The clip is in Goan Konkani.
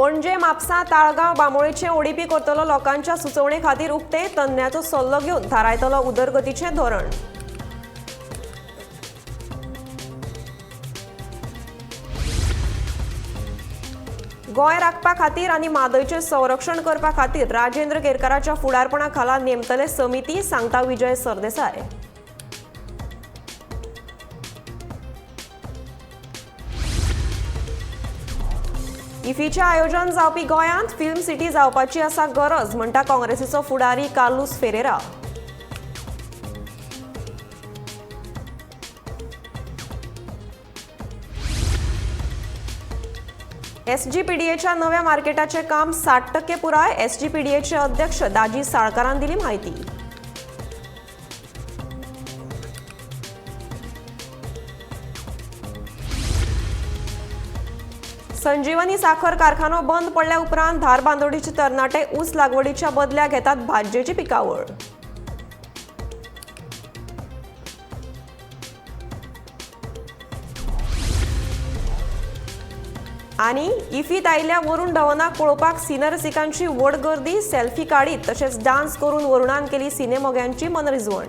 पणजे, म्हापसा, ताळगांव, बांबोळेचे ओडीपी करतलो लोकांच्या सुचोवणे खातीर उक्ते, तज्ञाचो सल्लो घेवन थारायतलो उदरगतीचें धोरण. गोंय राखपा खातीर आनी म्हादयचें संरक्षण करपा खातीर राजेंद्र केरकाराच्या फुडारपणा खाला नेमतले समिती, सांगता विजय सरदेसाय. इफीचें आयोजन जावपी गोंयांत फिल्म सिटी जावपाची आसा गरज, म्हणटा काँग्रेसीचो फुडारी कार्लुस फेरेरा. एसजीपीडीएच्या नव्या मार्केटाचें काम 60% पुराय, एसजीपीडीएचे अध्यक्ष दाजी साळकारान दिली म्हायती. संजीवनी साखर कारखानो बंद पडल्या उपरांत धारबांदोडेचे तरणाटे ऊस लागवडीच्या बदल्या घेतात भाजयेची पिकावळ. आनी इफीत आयिल्ल्या वरुण धवनाक पळोवपाक सिनरसिकांची व्हड गर्दी, सेल्फी काडीत तशेंच डान्स करून वरुणान केली सिनेमोग्यांची मनरिजवण.